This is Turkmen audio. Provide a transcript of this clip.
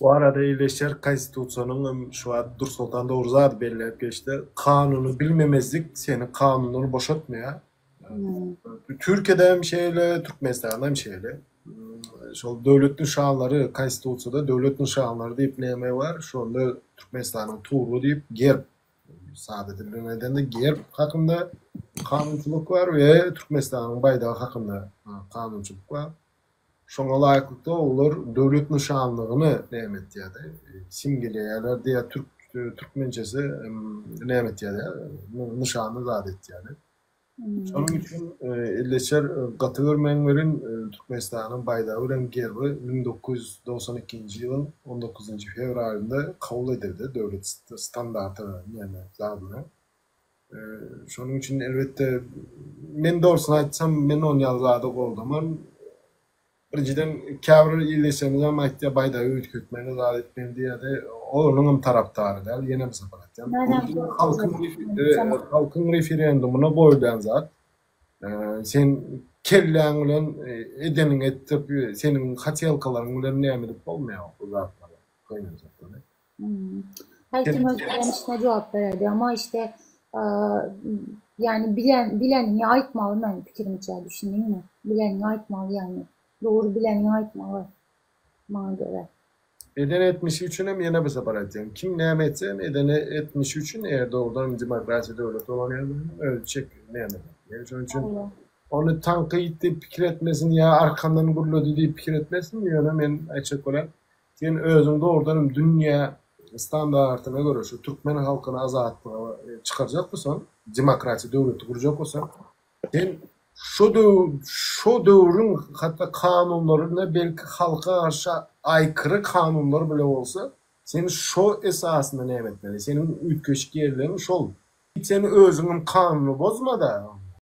Bu arada ildeşler Konstitusiýanyň hem şu wagt Dursoltan dogry zady belläp geçdi. Kanuny bilmemezlik seni kanundan boşatmaýar. Türkiýede hem şeýle, Türkmenistanda hem şeýle. Şol döwlet nyşanlary, Konstitusiýada döwlet nyşanlary diýip näme bar? Şonda Türkmenistanyň tugy diýip gerb, sada dil bilen aýdanda gerb hakynda kanunçylyk bar we Türkmenistanyň baýdagy hakynda kanunçylyk bar. Şoňa laýyklykda olar döwlet nyşanlygyny näme etýärdi, simgeleýärler diýýär, türk türkmençesi näme etýärdi, nyşany zat etýärdi. Şonuň üçin illeçer gaty görmäň welin Türkmenistanyň baýdagy bilen gerbi 1992-nji ýylyň on dokuzynjy fewralynda kabul edildi döwlet standarty näme zadyna. Şonuň üçin elbetde men dogrusyny aýtsam men on ýaly zady goldaman. Birinjiden käbir ildeşlerimizem aýtýar baýdagy üýtgetmeli zat etmeli diýýärdi. Onuňam tarapdary däl ýene bir sapar aýtýan. Halkyň halkyň referendumyna goýulýan zat. Sen kelläň bilen edeniňi etdirip seniň hotelkalaryň bilen näme edip bolmaýar bu zatlary. Gynanjaklar. Her kim öz bilen işine jogap bererdi ama işte yani bilen bilenini aýtmaly men pikirimçe düşündiňmi? Bilenini aýtmaly yani. Dogry bilenini aýtmaly maňa göre. Eden etmişi üçin hem ýene bir sapar aýtýan. Kim näme etse hem edeni etmişi üçin eger dogrudan hem demokratiýa döwleti bolan ýerde özi çek näme eder. Yani şonuň üçin ony tankyt diýip pikir etmesin ýa arkamdan gürledi diýip pikir etmesin ýöne men aýtjak bolýan Sen özüň dogrudan hem dünýä standartyna görä şu türkmen halkyny azatlyga çykarjak bolsaň, demokratiýa döwleti gurjak bolsaň, sen şo şo döwrüň hatda kanunlaryna belki halka garşy aýkyry kanunlar bile bolsa, sen şo esasynda näme etmeli? Seniň üýtgeşik ýerleriň şol. Sen özüňem kanuny bozma-da.